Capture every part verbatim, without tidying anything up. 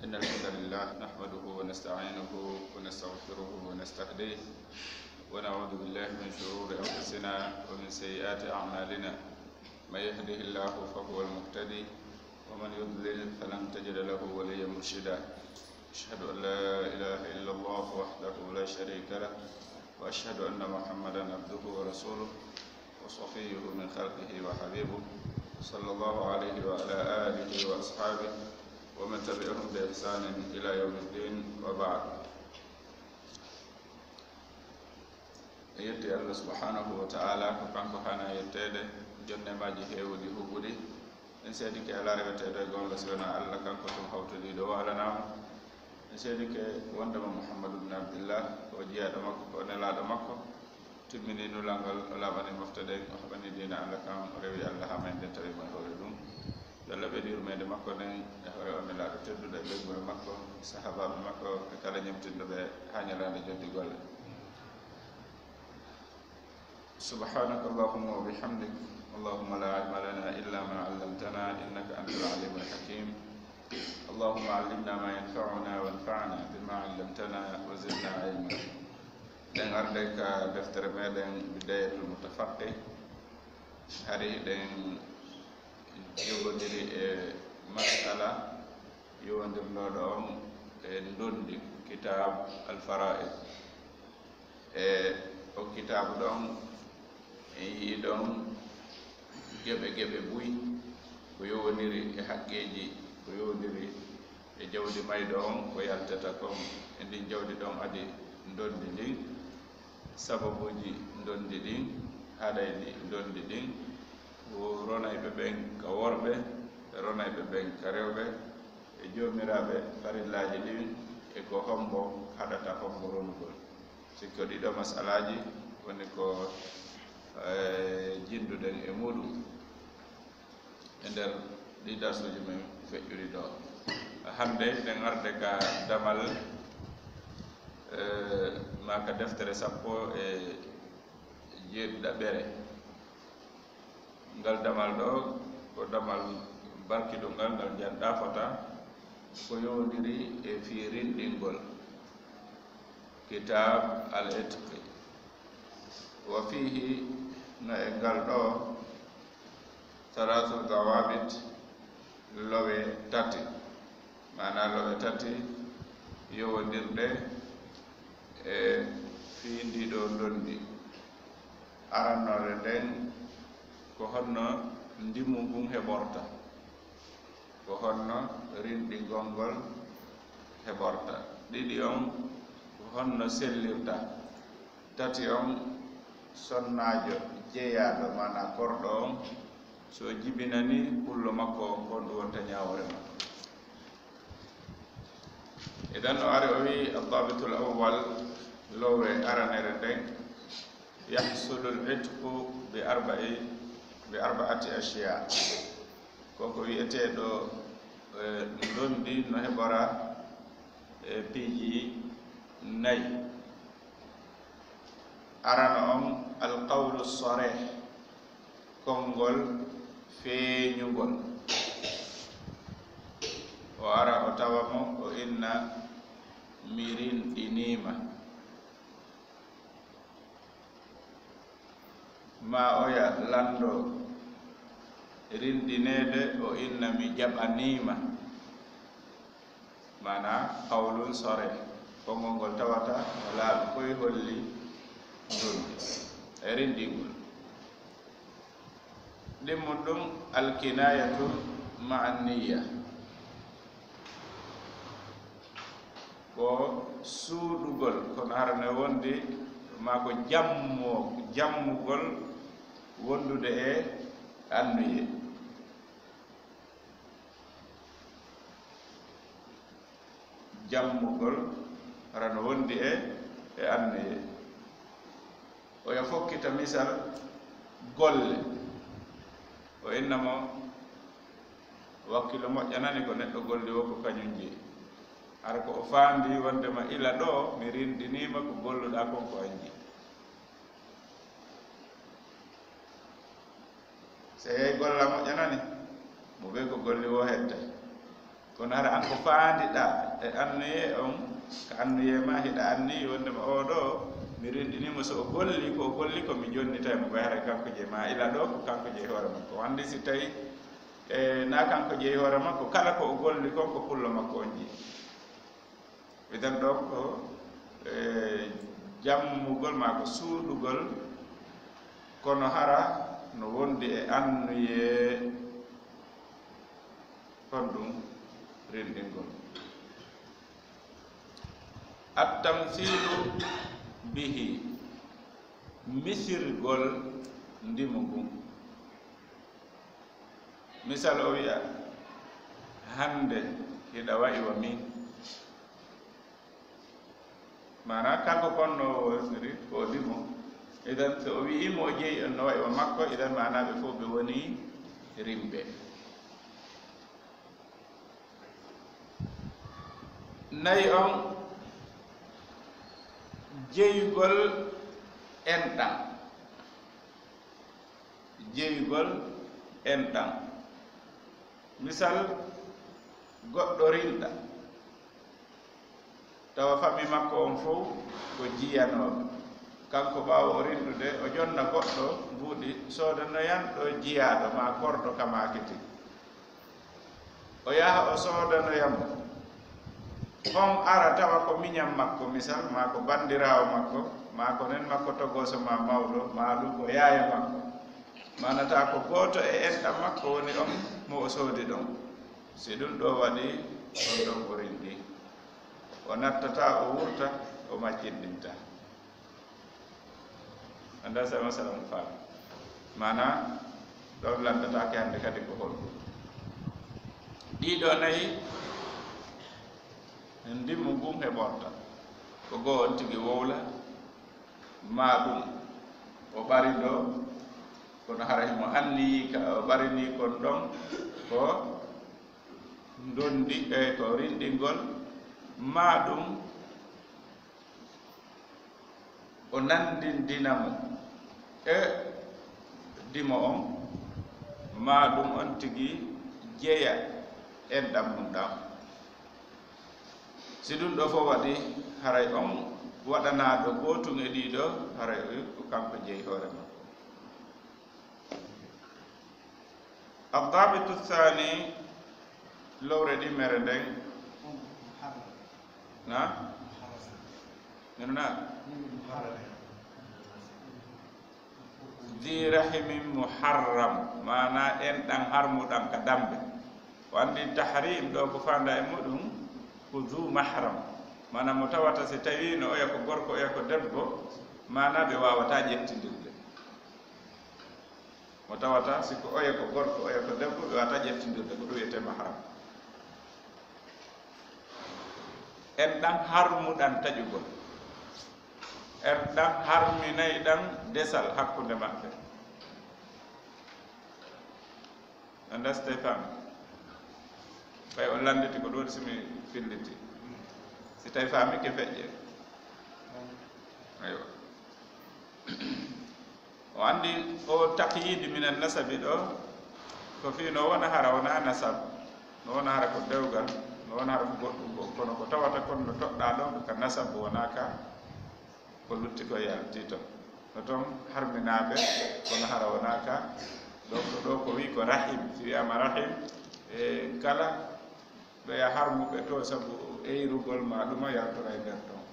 إن الحمد لله نحمده ونستعينه ونستغفره ونستهديه، ونعوذ بالله من شرور أنفسنا ومن سيئات أعمالنا. من يهده الله فهو المهتدي، ومن يضلل فلن تجد له وليا مرشدا. أشهد أن لا إله إلا الله وحده لا شريك له، وأشهد أن محمدا عبده ورسوله، وصفيه من خلقه وحبيبه، صلى الله عليه وعلى آله وأصحابه ومن تبعهم بإحسان إلى يوم الدين، وبعد. En yetti Allah subhanahu wa ta'ala, ko kanko hana yetteede, jonne majji heewuɗi huɓɓuɗi. En seedike alaa reweteeɗo e goonga si wonaa Allah, kanko tun hawtodiiɗo o alanaama. En seedike wondema Muhammadu bin Abdillah ko jiyaaɗo makko, ko nelaaɗo makko, timmini nulal ngal, o laaɓani mofte ɗen, o haɓani diina Allah kan, o rewi Allah haa mayde tawi mo e hoore ɗum. Yo Allah ɓeydu yurmeende makko nden e hoore o nelaaɗo tedduɗo e ɓeynguure makko, sahaabaaɓe makko e kala ñemtinɗo ɓe haa ñalaande joddi golle. سبحانك اللهم وبحمدك، اللهم لا علم لنا إلا ما علمتنا، إنك أنت العليم الحكيم. اللهم علمنا ما ينفعنا وانفعنا بما علمتنا وزدنا علما. Ɗen arde ka deftere meɗen Bidayatul Mutafaqqih. Hari ɗen jogondiri e masala yowandirnooɗo on e ndondi kitab Al Fara'id. E o kitaabu ɗon, en yi'i ɗon geɓe geɓe buy, ko yowondiri e haqqeeji, ko yowondiri e jawdi mayɗo on, ko yaltata kon e ndin jawdi ɗon, adi ndondi ndin, sababuuji ndondi ɗin, haɗayɗi ndondi ɗin, ko ronayɓe ɓen ka worɓe, ronayɓe ɓen ka rewɓe, e joomiraaɓe farillaaji ɗin, e ko hombo haɗata hombo ronugol. Sikko ɗiɗo masalaaji woni ko, eh, jinnduɗen e muɗum e nder ɗi darsuuji men feƴƴuɗi ɗo. Hannde ɗen arde ka damal, eh, maa ka deftere sappo e jeeɗiɗaɓere. Ngal damal ɗo ko damal barkiɗungal, ngal njanɗa fota, ko yowondiri e fii rinɗingol, kitab al itqi. Wa fihi, no e ngal ɗo, thalathu dawabit, lowe tati, maana lowe tati yowondirɗe e fii ndi ɗo ndondi. Arannore nden ko honno ndimu ngun heɓorta, ko honno rinɗingol ngol heɓorta. Ɗiɗi on ko honno sellirta. Tati on, sonnaajo jeyaaɗo, maana korɗo on, so jibinani pullo makko on, kon ɗum wonta ñaawoore makko. Idan o ari o wi, addabitul awwal, lowe aranere nden, yahsulu al itqu bi arba'i, bi arba'ati ashiya. Koko wi'eteeɗo, eh, ndondi no heɓora, eh, piiji nayi. Arano on, alqawlu sarih, konngol feeñungol. O ara o tawa mo, o inna, "Mi rinɗiniima." Ma oya lanndo rinɗineede, o inna, "Mi jaɓaniima." Maana, qawlun sarih, konngol ngol tawata no laaɓi koy, holli ndondi e rinɗingol. Ɗimmun ɗum, alkinayatu ma'a niyya, ko suuɗugol, kono hara ne wondi, maa ko jammo-, jammugol wondude e annuye. Jammugol hara no wondi e, e annuye. Oya fokkita misal golle. O inna mo, wakkilo moƴƴanani ko neɗɗo golli wo ko kañum jeyi. Hara ko o faandi wondema ila ɗo mi rinɗiniima ko golluɗaa kon ko an jeyi. So yehi golla moƴƴanani mo, ɓe ko golli wo hetta. Kono hara an ko faandiɗaa e annuyee on, ka annuyee ma hiɗa anniyi wonndema oo ɗoo, mi rinɗinii mo, so o golli ko o golli ko, mi jonnitay mo, ɓay hara kanko jeyi ma ila ɗoo, ko kanko jeyi hoore makko. Wonde si tawi, e, na kanko jeyi hoore makko, kala ko o golli kon, ko pullo makko on jeyi. Idan ɗoo ko, e, jammugol maa ko suuɗugol, kono hara no wondi e annuyee honɗum rinɗingol. At-tamsiilu bihi, misirgol ndimu ngun. Misal, o wi'a, "Hannde hiɗa wa'i wa min." Maanaa, kanko kon no worsiri ko o ndimo. Idan, so o wi'i mo o jeyi on no wa'i wa makko, idan maanaa ɓe fof ɓe woni rimɓe. Nayi on, jeyugol enɗam. Jeyugol enɗam. Misal, goɗɗo rinɗa, tawa fammi makko on fof ko jiyanooɓe. Kanko, ɓaawo o rinɗude, o jonna goɗɗo mbuuɗi, soodanoyan ɗo jiyaaɗo maa korɗo ka maakiti. O yaha o soodanoya mo. On ara tawa ko miñan makko, misal, maa ko banndiraawo makko, maa ko nen makko togooso maa mawɗo, maa ɗum ko yaaya makko. Maanata ko gooto e enɗam makko woni on mo o soodi ɗon. Si ɗum ɗoo waɗi, on ɗon o rinɗi. O nattataa, o wurta, o maccinɗinta. Anndaa si a masalan faami. Maanaa, ɗon lanndataake hannde kadi ko holɗum. Ɗiɗo nayi, ndimu ngun heɓorta. Ko goo on tigi wowla, maa ɗum o ɓari ɗo, kono hara himo anniyii ka o ɓarinii kon ɗon, ko ndondi, e ko rinɗingol, maa ɗum o nanndindina mo e ndimo on, maa ɗum on tigi jeya enɗam mum ɗam. Si ɗum ɗoo fof waɗi, haray on waɗanaaɗo gootun e ɗii ɗoo, haray ko kanko jeyi hoore makko. Ad-daabitu thaani, lowre ɗimmere nden. Na? Min na? Dhi rahimin muharram, maanaa enɗam harmuɗam ka dammbe. O anndi tahrim ɗoo ko faandaa e muɗum ko dhu mahram. Maanaa mo tawata si tawii no oya ko gorko, oya ko debbo, maanaa ɓe waawataa ƴettindirde. Mo tawata si ko oya ko gorko, oya ko debbo, ɓe waawataa ƴettindirde, ko ɗum wiyetee mahram. Enɗam harmuɗam taƴugol. Enɗam harminayɗam desal hakkunde maɓɓe. Anndaa si tawi faami. Ɓay on lannditi ko ɗum waɗi si mi filliti. Si tawi faami ke feƴƴe. Aywa. O anndi o taqyid min an-nasabi ɗoo, ko fii no wona hara wonaa nasab, no wona hara ko dewgal, no wona hara ko goɗɗum ko, kono ko tawata kon no toɗɗaa ɗon ko ka nasab wonaa ka ko lutti ko yalti ton. No ton harminaaɓe, kono hara wonaa ka, donc ɗoo ko wii ko rahim, si wiyaama rahim, e kala ɗo ya harmuɓe to sabu eyrugol ma ɗuma yaltora e nder ton.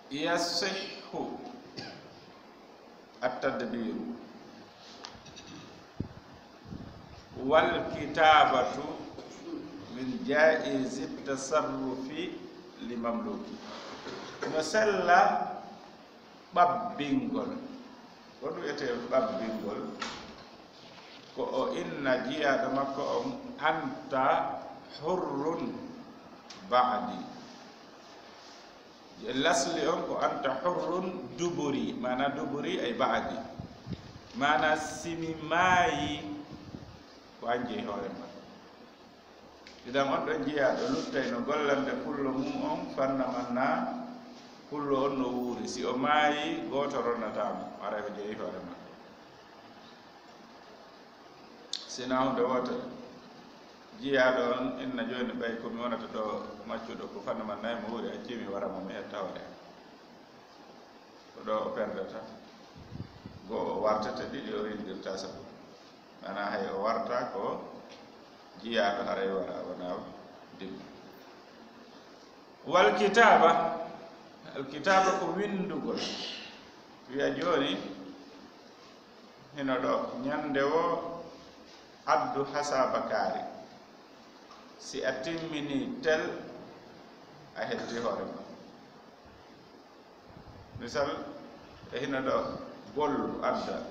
Yasihhu at-tadbiru wal kitabatu min jaizi tasarrufi li mamluki. No sella ɓabbingol. Ko ɗum wiyetee ɓabbingol? Ko o inna jiyaaɗo makko on, "Anta hurrun ba'di." Lasli on ko, "Anta hurrun duburi." Maanaa duburi ay ba'di. Maanaa si mi maayi, ko an jeyi hoore ma. Idan on ɗon jiyaaɗo luttay no gollande pullo mum on, fanna man naa pullo on no wuuri. Si o maayi, gooto ronnataa mo, haray o jeyi hoore makko. Sina hunde wootere. Jiyaaɗo on inna jooni ɓay ko mi wonata ɗo maccuɗo ko fannu man nayi mo wuuri accii mi wara mo mi etta hoore am. Ko ɗo o perdata. Goo o wartata, ɗiɗi o rindirta sabu. Mana hay o warta ko jiyaaɗo haray wara wona dimma. Wal kitaaba, al kitaaba ko winndugol. Wiya jooni, hino ɗo, ñannde woo addu hasaaba kaari. Si a timminii tel, a hetti hoore ma. Misal, e hino ɗo, bollu adda.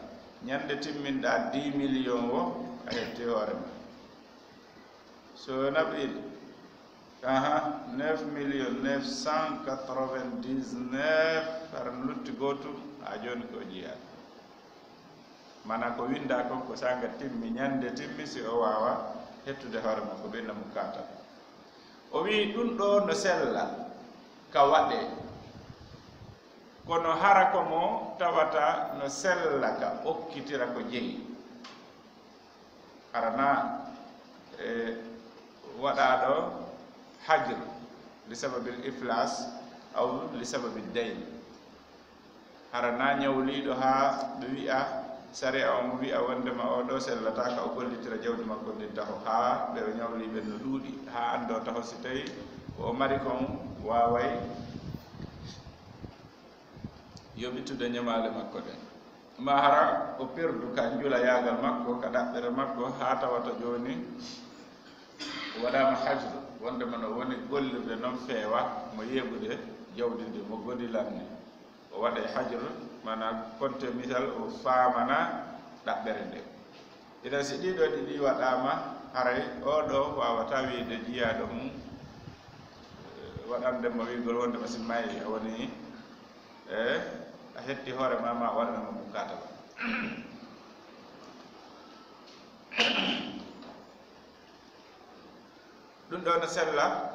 Ñannde timminɗaa dix millions woo, a hetti hoore ma. So naɓi, aha, neuf millions neuf cent quatre-vingt-dix-neuf, hara lutti gootum, haa jooni ko jiyaa. Mana ko winndaa kon ko saanga timmi, ñannde timmi, si o waawa hettude hoore makko, ɓe inna mo kaata. O wi'i ɗun ɗoo no sella ka waɗee, kono hara ko mo tawata no sella ka okkitira ko jeyi. Hara na, e, waɗaaɗo hajr li sababil iflas aw li sababil dayn. Hara na ñawliiɗo haa ɓe wi'a, sariya on wi'a wondema oo ɗoo sellataa ka o gollitira jawdi makko ndin taho, haa ɓe o ñawlii ɓen no ɗuuɗi, haa anndoo taho si tawii ko o mari kon waaway yoɓitude ñamaale makko ɗen. Maa hara o perdu ka njulayaagal makko, ka ɗaɓɓere makko, haa tawata jooni o waɗaama hajru, wondema no woni gollirde non feewa mo yeeɓude jawdi ndi, mo godilanni. O waɗay hajru, mana konte misal, o faamana ɗaɓɓere nde. Idan si ɗii ɗoo ɗiɗi waɗaama, haray oo ɗoo waawataa wi'ude jiyaaɗo mum, eh, waɗande mo wi'ugol wondema si mayii, a woni, eh, a hetti hoore ma, ma waɗana mo bukaata ba. Ɗun ɗoo no sella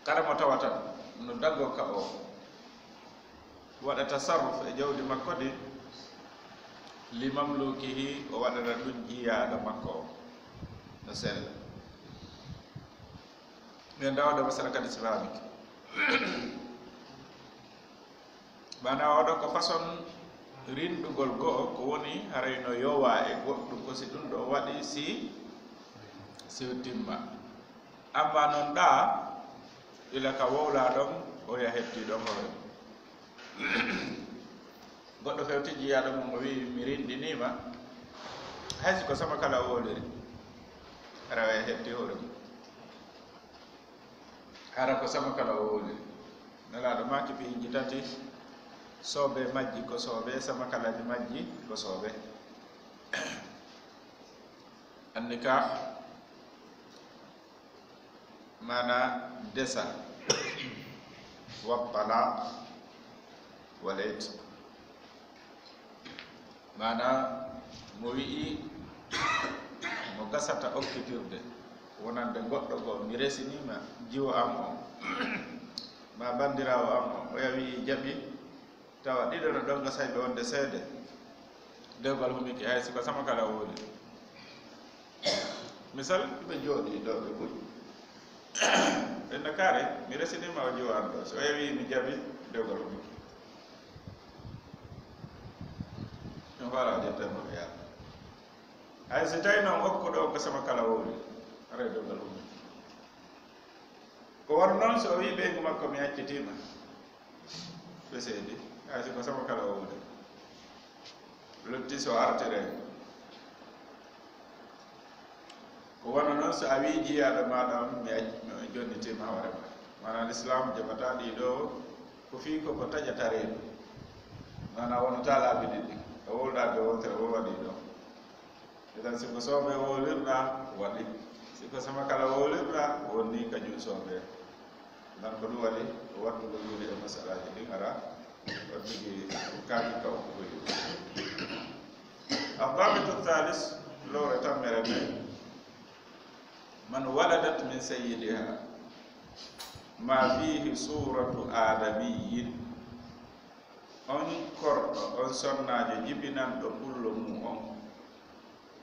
kala mo tawata no daggo ka o waɗa tasarruf e jawdi makko ɗin, li mamlukihi, o waɗana ɗun jiyaaɗo makko o, no sella. Ɓe ndawa ɗo masala kadi si faamike. Maanaa oo ɗoo ko façon rinɗugol go'o, ko woni haray no yowaa e goɗɗun, ko si ɗun ɗoo waɗi si, si o timma. Amma non ɗaa, ila ka wowlaa ɗon, o ya hetti ɗon hoore. Goɗɗo fewti jiyaaɗo mum, o wi'i, "Mi rinɗiniima." Hay si ko sama kala o wowliri, haray o ya hetti hoore mum. Hara ko sama kala o wowliri. Nelaaɗo maaki piiji tati, soobee majji ko soobee, sama kalaaji majji ko soobee. Annikah, maanaa desa, wa talaq, wal itq. Maanaa mo wi'i mo gasata okkitirde wonande goɗɗo goo, mi resiniima jiwo am on, maa banndiraawo am on, oya wi'i jaɓi, tawa ɗiɗo no ɗon gasayɓe wonde seede, dewgal humike, hay si ko sama kala o wowliri. Misal, ɓe jooɗii ɗoo, ɓe buy. Ɓe no kaare, mi resiniima o jiwo an ɗoo. Si o yewi mi jaɓi, dewgal humike. Ɗum faala o ƴetta mo ɓe yaha. Hay si tawi noon okkuɗo on ko sama kala wowli, haray dewgal humike. Ko wano noon so o wi'i ɓeyngu makko, "Mi accitiima." Ɓe seedi, hay si ko sama kala o wowli. Lutti so artire. Ko wano noon so a wi'i jiyaaɗo maaɗa on, "Mi ac-, mi jonnitiima hoore ma." Maanaa Lislaam jaɓataa ɗii ɗoo, ko fii ko ko taƴata reedu. Maanaa wonataa laabi ɗiɗi. A wowldaade wontere, o waɗi ɗoo. Idan si ko soobee wowlirɗaa, waɗi. Si ko sama kala wowlirɗaa, wonni ka jun soobee. Nan ko ɗum waɗi ko wattugol woni e masalaaji ɗin ara, waɗugi ko kaaki ka okkugo yimɓe. Addabitu thalis, lowre tammere nayi. Man waladat min sayyidiha ma fihi suratu adamiyyin. On korɗo, on sonnaajo jibinanɗo pullo mum on,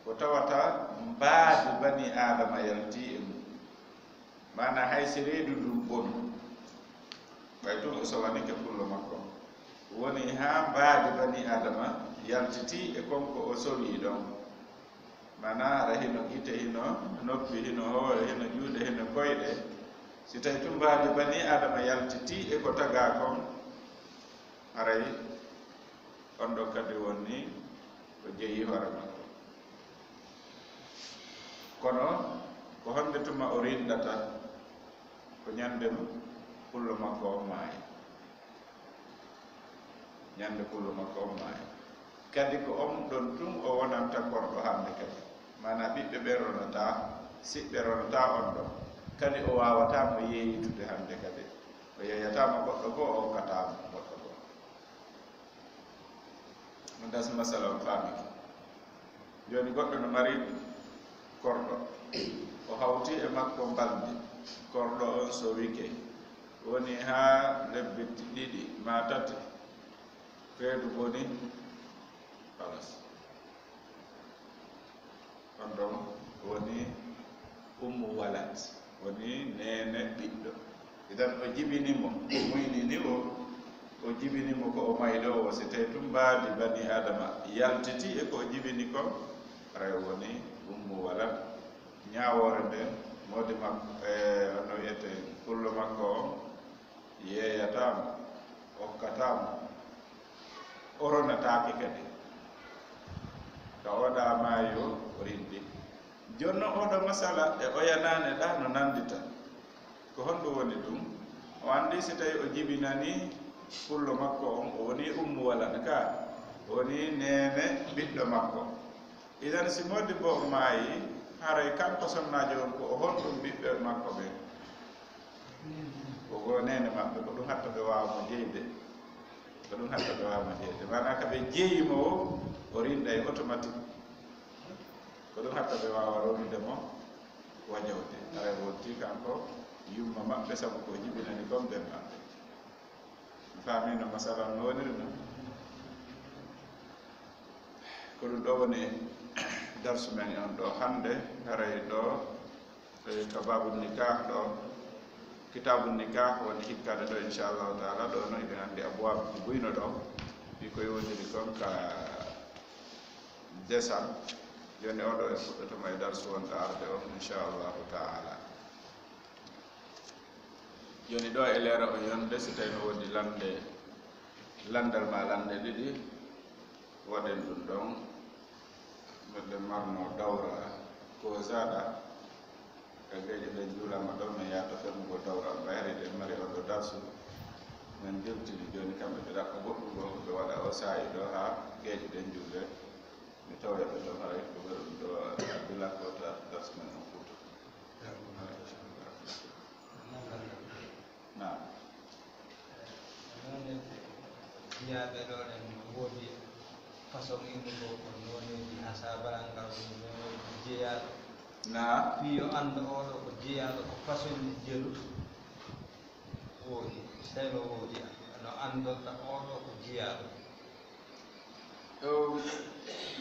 Ko tawata mbaadi bani Aadama yalti e mum. Maana hay si reedu ndun bonu, ɓay tun o sowanike pullo makko. Woni haa mbaadi bani Aadama yaltiti e kon ko o sowi ɗon. Maana hara hino gite, hino noppi, hino hoore, hino juuɗe, hino koyɗe. Si tawi tun mbaadi bani Aadama yaltiti e ko tagaa kon, haray on ɗon kadi woni o jeyi hoore makko. Kono ko honde tuma o rinɗata? Ko ñande pullo makko on maayi. Ñande pullo makko on maayi. Kadi ko on ɗon tun o wonanta korɗo hande kadi. Maana ɓiɓɓe ɓen ronataa, siɓɓe ronataa on ɗon. Kadi o waawataa mo yeeyitude hande kadi. O yeeyataa mo goɗɗo goo, o okkataa mo goɗɗo goo. Ɗum dasi masala on faamike. Jooni goɗɗo no mari korɗo. O hawti e makko mbalndi. Korɗo on sowike. Woni haa lebbi ɗiɗi maa tati. Reedu boni. Halas. On ɗon woni ummu walad, woni neene ɓiɗɗo. Idan o jibini mo, o muynini o, o jibini mo ko o mayɗo o, si tawi tun mbaadi bani Aadama yaltiti e ko o jibini kon, haray woni ummu walad. Ñaawoore nden, moodi makko, e, no wi'ete, pullo makko on, yeeyataa mo, okkataa mo, o ronataake kadi. Ka oɗa maayo o rinɗi. Jonno oɗo masala e oya naane ɗa no nanndita. Ko honɗum woni ɗum? O anndi si tawi o jibinani pullo makko on, o woni ummu walad ka, o woni neene ɓiɗɗo makko. Idan si moodi bo o maayi, haray kanko sonnaajo on ko o honɗum ɓiɓɓe makko ɓen? Ko goo neene maɓɓe, ko ɗum hatta ɓe waawa mo jeyde. Ko ɗum hatta ɓe waawa mo jeyde. Maanaa ka ɓe jeyi mo o, o rinɗay automatique. Ko ɗum hatta ɓe waawa rondude mo wajawde. Haray wonti kanko yumma maɓɓe, sabu ko jibinani kon ɓen maɓɓe. Mi faamii no masala on no woniri non. Ko ɗum ɗo woni darsu men on ɗo hannde, haray ɗo, e, ka baabu nikah ɗo, kitaabu nikah woni hikkaade ɗo, inchallahu taala. Ɗo no eɗen anndi abwaabuji buy no ɗo, ɗi ko yowondiri kon ka desal. Jooni o ɗo en fuɗɗoto mo e darsu wonɗo arde on, inchallahu taala. Jooni ɗo e leera on yonde, si tawi no woodi lande, landal maa lande ɗiɗi, waɗen ɗum ɗon. Meɗen marno dawra ko zaɗa, ka geeƴe ɗen juulama ɗo, men yaata fermugo dawra on. Ɓayri ɗen mari on ɗo darsu, men dirtini jooni kamɓe ɓe ɗaɓɓa goɗɗum ɗo, ko ɓe waɗa o saa'i ɗo haa geeƴe ɗen juule. Mi tawa ɓe ɗo haray ko ɓe ɗum ɗo Abdullah ko ta darsu men on fuuta. Naam. Noone jiyaaɓe ɗo ɗen no woodi façon innugo ko nooneeji haa sabarangal woni nooneeji jeyaaɗo. Naam. Fii yo annda oo ɗo ko jeyaaɗo ko façon ji jeelu woodi. Tawi no woodi no anndorta oo ɗo ko jeyaaɗo. Ɗo,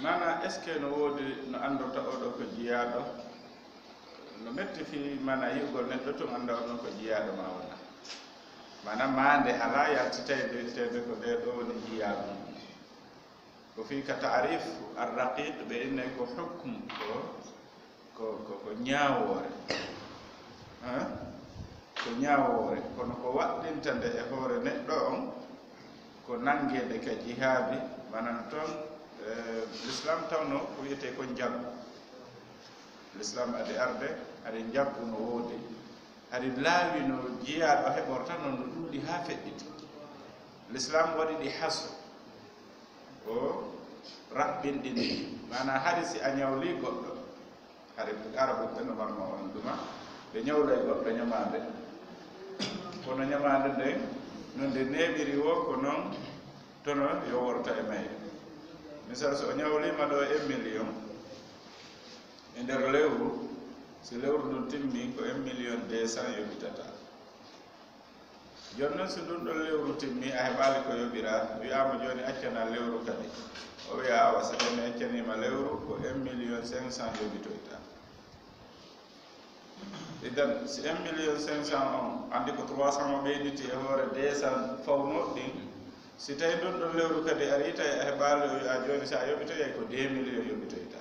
maanaa, est-ce que no woodi no anndorta oo ɗo ko jiyaaɗo? No metti fii, maanaa, yi'ugol neɗɗo tun annda on ɗon ko jiyaaɗo maa wonaa. Maanaa, maande alaa yaltitayde, wi'eteede ko ndee ɗoo woni jiyaaɗo mum. Ko fii ka taarif arraqiq, ɓe innay ko hukmu, ko Ko, ko, ko ñaawoore. Hein? Ko ñaawoore. Kono ko waɗɗinta nde e hoore neɗɗo on, ko nanngeede ka jihaadi, manan ton, eh, Lislaam tawno ko wiyetee ko njaggu. Lislaam adi arde, hari njaggu no woodi. Hari laawi no jiyaaɗo heɓorta non no ɗuuɗi haa feƴƴiti. Lislaam waɗi ɗi hasru. O raɓɓinɗini. Maanaa hari si a ñawli goɗɗo, hari Arabu ɓe no marma on ɗuma, ɓe ñawlay goɗɗo ñamaande. Kono ñamaande nden, no nde neeɓiri woo, ko non tono yo worta e mayre. Misal, so o ñawliima ɗo un million e nder lewru, si lewru ndun timmi, ko un million deux cents yoɓitata. Jooni non, si ndun ɗon lewru timmi, a heɓaali ko yoɓiraa, wi'aama jooni accanaa lewru kadi. O wiya awa, so tawi mi accaniima lewru, ko un million cinq cent yoɓitoyta. Idan, si un million cinq cent on, anndi ko trois cent o ɓeyditi e hoore deux cent fawnooɗi ɗin, si tawi ndun ɗon lewru kadi ari, tawi a heɓaali, o wiya jooni, si a yoɓitoyay, ko deux million yoɓitoyta.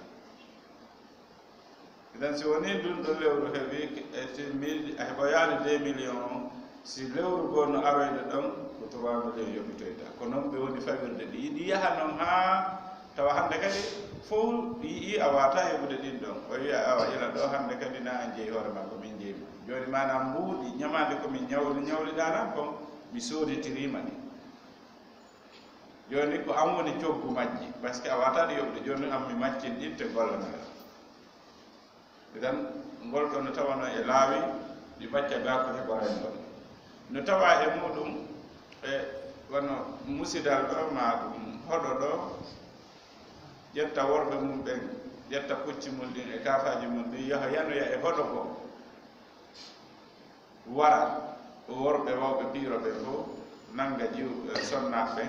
Idan, si wonii ndun ɗon lewru heɓi, e, si mi, a heɓoyaali deux million on, si lewru goo no aroyde ɗon, ko trois million yoɓitoyta. Ko non ɓe woni fawirde ɗi. Ɗi yaha non haa tawa hannde kadi fow yi'ii a waawataa yoɓude ɗin ɗon. O wiya, awa, ila ɗoo hannde kadi na an jeyi hoore maa, ko min jeyi ma. Jooni maanaam mbuuɗi, ñamaande ko min ñawli, ñawliɗaa lan kon, mi sooditirii ma ɗi. Jooni ko an woni coggu majji, parce que a waawataa ɗi yoɓude. Jooni an mi maccin ɗin te gollanaa lan. Idan, ngol ɗoo no tawanoo e laawi ɗi macca gaa ko heɓorayno ɗi. No tawa e muuɗum, e wano musidal ɗoo, maa ɗum hoɗo ɗoo, ƴetta worɓe mum ɓen, ƴetta pucci mum ɗin e kaafaaji mum ɗin, yaha yanoya e hoɗo goo. Wara, worɓe wawɓe piiro ɓen fow, nanga jiw-, eh, sonnaaɓe ɓen,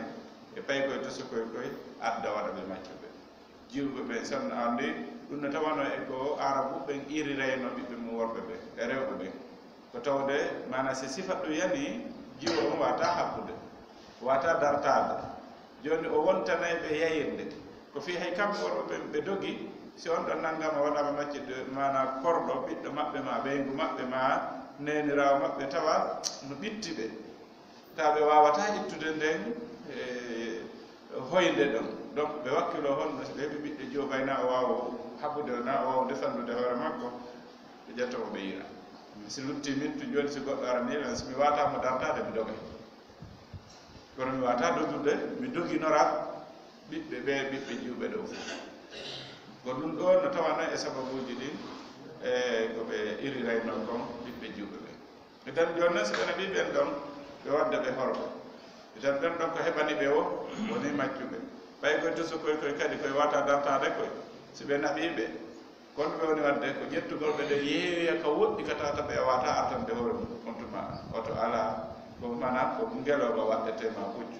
e paykoy tosokoy koy, adda waɗa ɓe maccuɓe. Jiwɓe ɓen sonna, anndi, ɗum no tawanoo e ko Aarabu ɓen irirayno ɓiɓɓe mum worɓe ɓen, e rewɓe ɓen. Ko tawde, maanaa, si sifa ɗum yanii, jiwo on waawataa haɓɓude, waawataa dartaade. Jooni, o wontanay ɓe yayirde. Ko fii hay kamɓe worɓe ɓen ɓe dogi, si on ɗon nanngama waɗaama maccuɓe, maanaa korɗo ɓiɗɗo maɓɓe maa ɓeyngu maɓɓe maa neeniraawo maɓɓe, tawa no ɓitti ɓe, tawa ɓe waawataa ittude nden, e, hoynde ɗon. Donc, ɓe wakkiloo honno si ɓe heɓi ɓiɗɗo jiwo ɓay na o waawa haɓude, na o waawa defandude hoore makko, ɓe ƴetta mo ɓe yira. Si lutti min tun jooni, si goɗɗo aranii lan, si mi waawataa mo dartaade, mi dogay. Kono mi waawataa dogude, mi doginora ɓiɓɓe ɓe, ɓiɓɓe jiwɓe ɗoo fow. Ko ɗum ɗoo no tawanoo e sababuuji ɗin, e ko ɓe irirayno kon ɓiɓɓe jiwɓe ɓen. Idan jooni non, si ɓe naɓii ɓen ɗon, ɓe wadda ɓe horɓe. Idan ɓen ɗon ko heɓani ɓe o, woni maccuɓe. Ɓay koye tosokoy koy kadi, koye waawataa dartaade koy, si ɓe naɓii ɓe, kono ɓe woni wadde ko ƴettugol ɓe ɗon yeeyoya ka woɗɗi ka tawata ɓe waawataa artande hoore mum. On tuma oto alaa, ko maanaa ko ngelooba waɗetee maa puccu.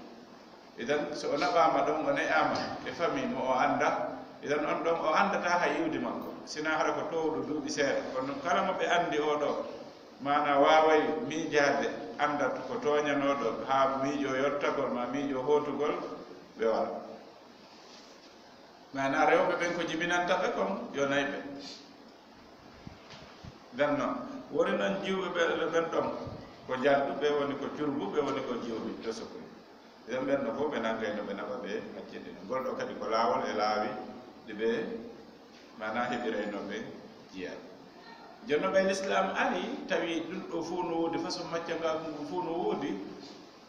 Idan, so o naɓaama ɗon, o ne'aama e famille mo o anndaa, idan on ɗon o anndataa hay iwdi makko, sinaa hara ko toowɗo duuɓi seeɗa. Kono kala mo ɓe anndi oo ɗoo, maanaa waaway miijaade, annda ko tooñanooɗo, haa miijoo yottagol maa miijoo hootugol, ɓe wara. Maanaa rewɓe ɓen ko jibinanta ɓe kon, yo nay ɓe. Nden non, woni non jiwɓe ɓe, ɓen ɗon, ko jarduɓe woni, ko curbuɓe woni, ko jiwɓe tosokoy. Ɓen, ɓen no fof ɓe nanngayno, ɓe naɓa ɓe accindina. Ngol ɗoo kadi ko laawol e laawi ɗi ɓe, maanaa, heɓirayno ɓe jiyaaɓe. Jooni no ɓe Lislaam ari, tawi ɗum ɗoo fof no woodi, façon maccangaaku ngun fof no woodi,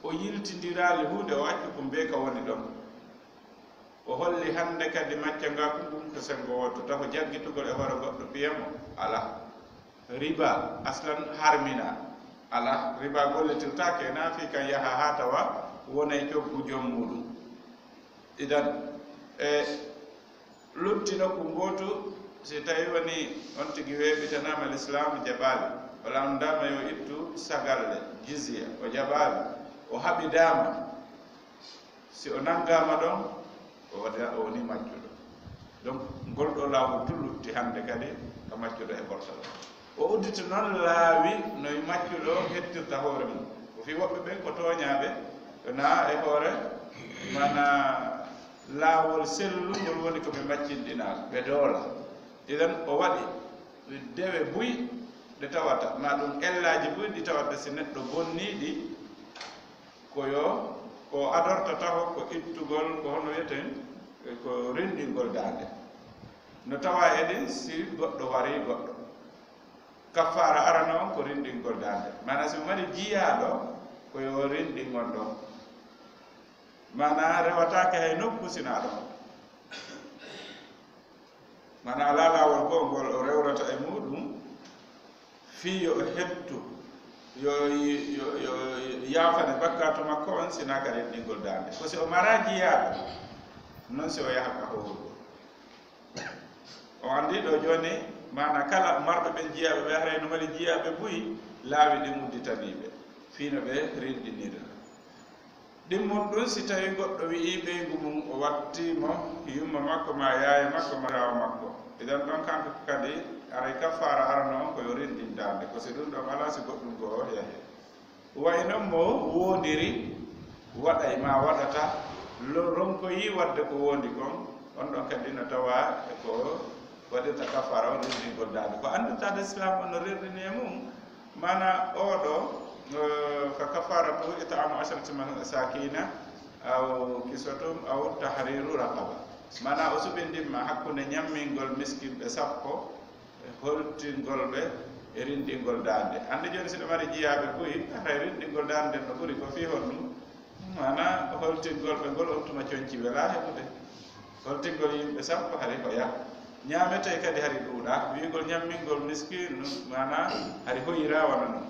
o yiltindiraali huunde, o acci ko mbeeka woni ɗon. O holli hannde kadi maccangaaku ngun ko senngo wooto, taho jaggitugol e hoore goɗɗo piya mo, alaa. Riba, aslan, harmina, alaa. Riba gollitirtaake, na fii kan yaha haa tawa wonay coggu joom muuɗum. Idan, e lutti nokku ngootu, si tawi woni on tigi weeɓitanaama Lislaam, jaɓaali, walla on ndaama yo ittu sagalle, jizya, o jaɓaali, o haɓidaama, si o nanngaama ɗon, o waɗa, o woni maccuɗo. Donc, ngol ɗoo laawol tun lutti hannde kadi ka maccuɗo e bortagol. O udditi non laawi no maccuɗo hettirta hoore mum. Ko fii woɓɓe ɓen ko tooñaaɓe, ko na e hoore, maanaa laawol sellungol woni ko ɓe maccinɗinaa, ɓe doola. Idan o waɗi dewe buy ɗe tawata, maa ɗum ellaaji buy ɗi tawata si neɗɗo bonnii ɗi, ko yo o adorta taho ko ittugol, ko hono wiyeten, ko rinɗingol daande. No tawa e ɗin si goɗɗo warii goɗɗo. Kaffaara arano on ko rinɗingol daande. Maanaa si o mari jiyaaɗo, ko yo rinɗin on ɗon. Maanaa rewataake hay nokku sinaa ɗon. Maanaa alaa laawol goo ngol o rewrata e muuɗum, fii yo o heɓtu, yo, yo, yo, yo yaafane bakkaatu makko on, sinaa ka rinɗingol daande. Ko si o maraa jiyaaɗo, non si o yaha ka hoorugol. O anndi ɗoo jooni, maanaa kala marɓe ɓen jiyaaɓe ɓe, haray no mari jiyaaɓe buy, laawi ɗin udditanii ɓe, fii no ɓe rinɗinira. Ɗimmun ɗun, si tawii goɗɗo wi'ii ɓeyngu mun o wattii mo yumma makko maa yaaya makko maa taawa makko, idan ɗon kanko kadi aray kaffaara arano on ko yo rinɗin daande, ko si ɗun ɗon alaa, si goɗɗun goo yahii. Wa'i non mo woondiri waɗay maa waɗata, lo-, ronkoyii waɗde ko woondi kon, on ɗon kadi no tawaa e ko waɗirta kaffaara on rinɗingol daande. Ko anndirtaade Islaam on no rerɗini e mun, maanaa oo ɗoo, eh, fa kaffaaratuhu it'aamu asharati masaakiina aw kiswatuhum aw tahriiru raqaba. Maanaa o suɓindin ma hakkunde ñammingol miskinɓe sappo, holtingol ɓe e rinɗingol daande. Hannde jooni, si ɗo mari jiyaaɓe buy, haray rinɗingol daande nden no ɓuri ko fii honɗun? Maanaa, holtingol ɓe ngol on tuma conci welaa heɓude. Holtingol yimɓe sappo hari hoyaa. Ñaametee kadi hari ɗuuɗaa. Wi'ugol ñammingol miskiinu, maanaa, hari hoyiraa wano non.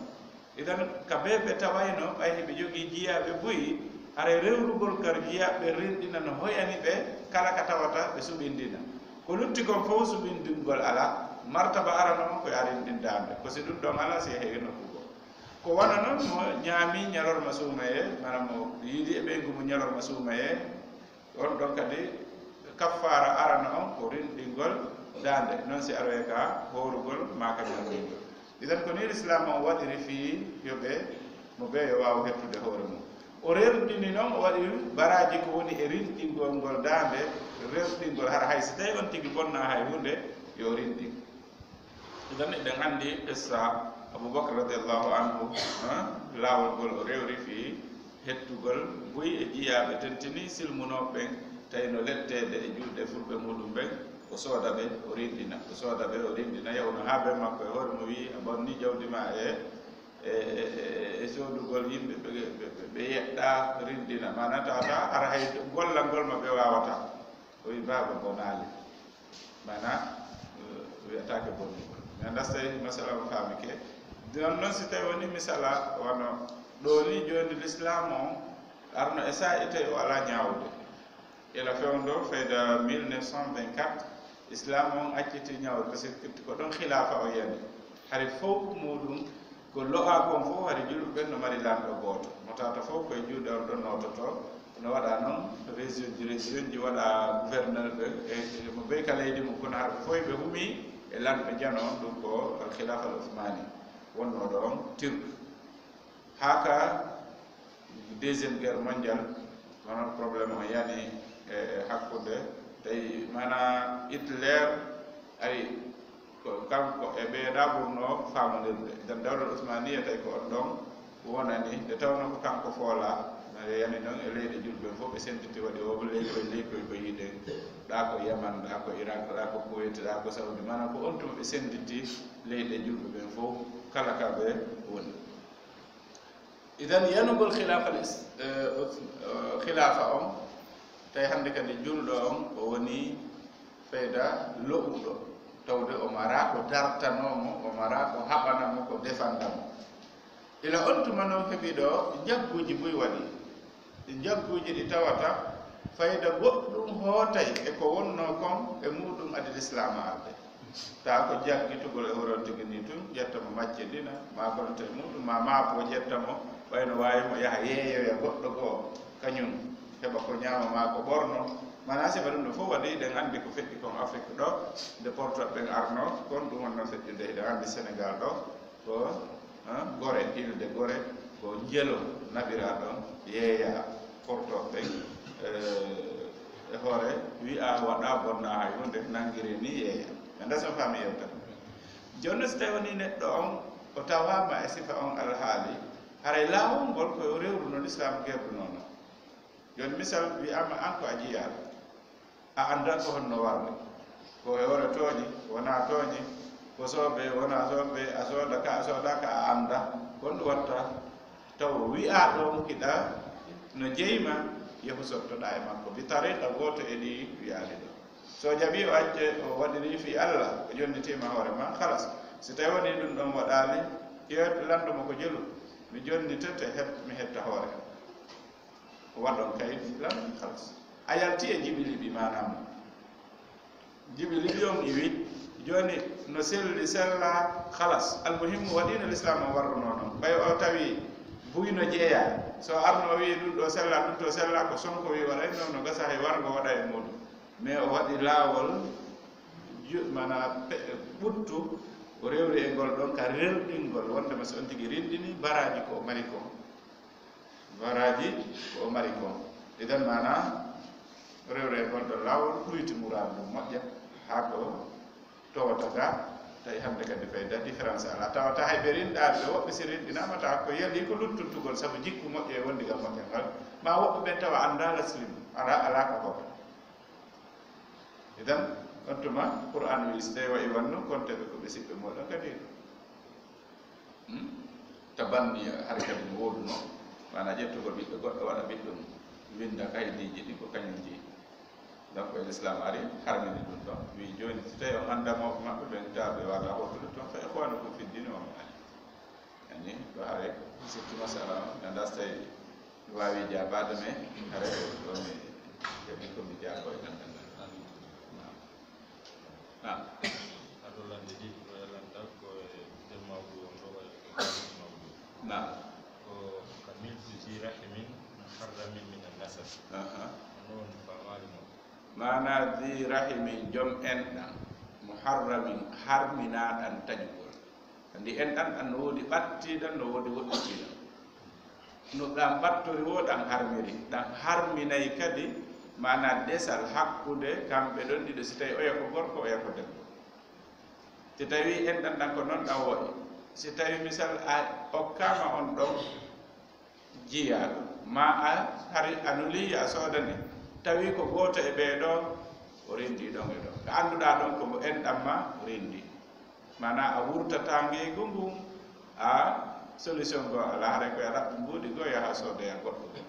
Idan, ka bee ɓe tawayno, ɓay hiɓe jogii jiyaaɓe buy, haray rewrugol kar jiyaaɓe rinɗina no hoyani ɓe, kala ka tawata ɓe suɓindina. Ko lutti kon fow suɓindingol alaa, martaba arano on ko yo a rinɗin daande. Ko si ɗun ɗon alaa, si yehee nokku goo. Ko wano non mo ñaami ñalorma suumayee, maanaa mo yiidi e ɓeyngu mun ñalorma suumayee, on ɗon kadi kaffaara arano on ko rinɗingol daande, non si aroyii ka hoorugol maa ka ñammingol. Idan ko nii Lislaam on waɗiri fii yo ɓe, mo ɓe yo waawu hettude hoore mun. O rerɗini non, o waɗi baraaji ko woni e rinɗingol ngol daande, rerɗingol hara hay si tawii on tigi bonnaa hay huunde, yo rinɗin. Idan eɗen anndi qissa Abubakar radiyallahu anhu, eh, laawol ngol o rewri fii hettugol buy e jiyaaɓe tentini silmunooɓe ɓen, tawi no letteede e juuɗe fulɓe muɗum ɓen, o sooda ɓe, o rinɗina, o sooda ɓe, o rinɗina, yahuno haa ben makko e hoore mum wi'i, "A bonni jawdi maa e, e, e, e, e soodugol yimɓe ɓe, ɓe, ɓe, ɓe yeɗɗaa, rinɗina." Maanaa tawata hara hay gollangol ma ɓe waawataa. O wi'i, "Baaba bonaali." Maanaa, eh, wi'ataake bonnugol. Mi anndaa si tawii masala on faamike. Non non si tawii wonii misala wano ɗoo nii jooni Lislaam on arno e saa'i tawi o alaa ñaawude. Ila fewndo fayda mille neuf cent vingt-quatre, Islaam on acciti ñaawude, parce que ko ɗon khilaafa on yani. Hari fow muɗum ko lo'aa kon fow, hari julɓe ɓen no mari lanɗo gooto. Mo tawata fow ko e juuɗe on ɗon noototoo. No waɗaa non, région ji, région ji waɗaa gouverneur ɓe, e, e mo bey ka leydi mum, kono hara ɓe fow ɓe humii e lanɗo jano on, ɗum ko al khilaafa al Uthmani wonnoo ɗo on, Turc. Haa ka deuxième guerre mondiale, hono problème on yani e hakkunde, tawi maanaa Hitler ari, ko kanko e ɓeeɗa ɓurnoo faamondirde. Idan dawlal Usmaniya tawi ko on ɗon wonani, nde tawnoo ko kanko foolaa, no yani non e leyɗe julɓe ɓen fof, ɓe sennditi waɗi o leykoy, leykoy ko yiɗen, ɗaa ko Yaman, ɗaa ko Irak, ɗaa ko Kuwait, ɗaa ko Saudi, maanaa ko on tuma ɓe sennditi leyɗe julɓe ɓen fof, kala ka ɓe woni. Idan yanugol khilaafa al is-, eh, eh, khilaafa on, tawi hannde kadi julɗo on o woni fayda lo'uɗo, tawde o maraa ko dartanoo mo, o maraa ko haɓana mo, ko defanda mo. Ila on tuma non heɓi ɗo njagguuji buy waɗi. Ɗi njagguuji ɗi tawata fayda goɗɗum hootay e ko wonnoo kon e muɗum adi Lislaam arde. Taa ko jaggitugol e hoore on tigi nii tun, ƴetta mo maccindina, maa kono tawi muɗum, maa maapo ƴetta mo, ɓay no waawi mo yaha yeeyoya goɗɗo goo, kañum heɓa ko ñaama maa ko ɓorno. Maanaa sifa ɗum ɗo fof waɗi, eɗen anndi ko feƴƴi kon Afrik ɗo, nde portooɓe ɓen arnoo, kon ɗum wonnoo feƴƴude, eɗen anndi Senegaal ɗo, ko, ah, Gore, hilde Gore, ko njelo naɓiraa ɗon, yeeyaa portooɓe ɓen, eh, e hoore wi'aa waɗaa bonnaa hay huunde, nanngiree nii yeeyaa. Mi anndaa si on faamii yewtere. Jooni non, si tawii wonii neɗɗo on o tawaama e sifa on alhaali, haray laawol ngol ko yo rewru no Lislaam gerdunoo non. Jooni misal, wi'aama an ko a jiyaaɗo, a anndaa ko honno warde, ko e hoore tooñi, wonaa tooñi, ko soobee, wonaa soobee, a sooda ka, a soodaa ka, a anndaa, ko honɗum watta? Taw wi'aa ɗon kiɗa no jeyi ma, yahu sottoɗaa e makko, bi tariqa gooto e ɗii wi'aali ɗoo. So o jaɓii, o acce, o waɗirii fii Alla, o jonnitiima hoore maa, halas. Si tawii wonii ɗum ɗon waɗaali, yo lanndo mo ko jelu, mi jonnitete, het-, mi hetta hoore. Waɗon kaydi lan, halas. A yalti e jiɓi liɓi maanaam. Jiɓi liɓi on iwi. Jooni no selli, sella, halas. Almuhimmu waɗii no Lislaam on warrunoo non. Ɓay o tawi Buy no jeeyaa. So arno o wiyi ɗum ɗo sella, ɗum to sella, ko Sonko wiyi waɗay, noon no gasa hay warngo waɗa e muɗum. Mais o waɗi laawol ju-, mana pe-, ɓuttu, o rewri e ngol ɗon ka rerɗingol, wondema so on tigi rinɗini baraaji ko o mari kon. Baraaji ko o mari kon. Idan mana rewre e ngol ɗon laawol ɗuyti muraadu mum moƴƴa, haa ko towata ga, tawi hannde kadi fayda différence alaa. Tawata hay ɓe rinɗaaɓe, ɓe woɓɓe si rinɗinaama, tawa ko yalii ko luttuntugol sabu jikku moƴƴo e wondigal moƴƴal ngal, ma woɓɓe ɓen tawa anndaa laslim, alaa, alaa ka goto. Idan, on tuma, Qur'an wi, so tawi wayi wanno, konte ɓe ko ɓe siɓɓe mooɗon kadi. Hmm? Tabanni hari kadi no woodunoo, maanaa ƴettugol ɓiɗɗo goɗɗo waɗa ɓiɗɗo mum, winnda kaydiiji ɗin ko kañum jeyi. Donc, e Lislaam ari, harmini ɗum ɗon. Wi jooni, so tawi on anndaa mawɓe maɓɓe ɓen, tawa ɓe waawataa hootude toon, fa ikhwanukum fi ddin wa mawalikum. Yani, ɗo haray, surtout masala on, mi anndaa so tawi mi waawi jaabaade, mais haray ɗo mi heɓi ko mi jaabo e ɗan ɗan ɗan. Naam. Naam. Aɗo lande ɗiɗi ko e landal ko e nder mawdu on ɗo waɗi ko haalii mawdu. Naam. Ko ka milki zi rahimin muharramin min an nasab. Aha. Hono on faamaali mo. Maanaa zi rahimin, jom enɗan, muharramin, harminaaɗan taƴugol. Anndi enɗan ɗan no woodi ɓattiiɗan, no woodi woɗɗitiiɗan. No ɗan ɓattori woo, ɗan harmiri. Ɗan harminay kadi, maanaa desal hakkunde kamɓe ɗon ɗiɗo, si tawi oya ko gorko, oya ko debbo. Si tawi enɗan ɗan ko non ɗan wa'i. Si tawi misal a okkaama on ɗon, jiyaaɗo, ma a hari a nulii a soodani, tawi ko gooto e ɓee ɗoo, o renndii ɗon e ɗon. Ko annduɗaa ɗon ko mbo enɗan ma renndii. Maanaa a wurtataa ngeygu ngun, a solution goo alaa, haray ko yo a ɗaɓɓu mbuuɗi goo, yaha soodoya goɗɗo goo.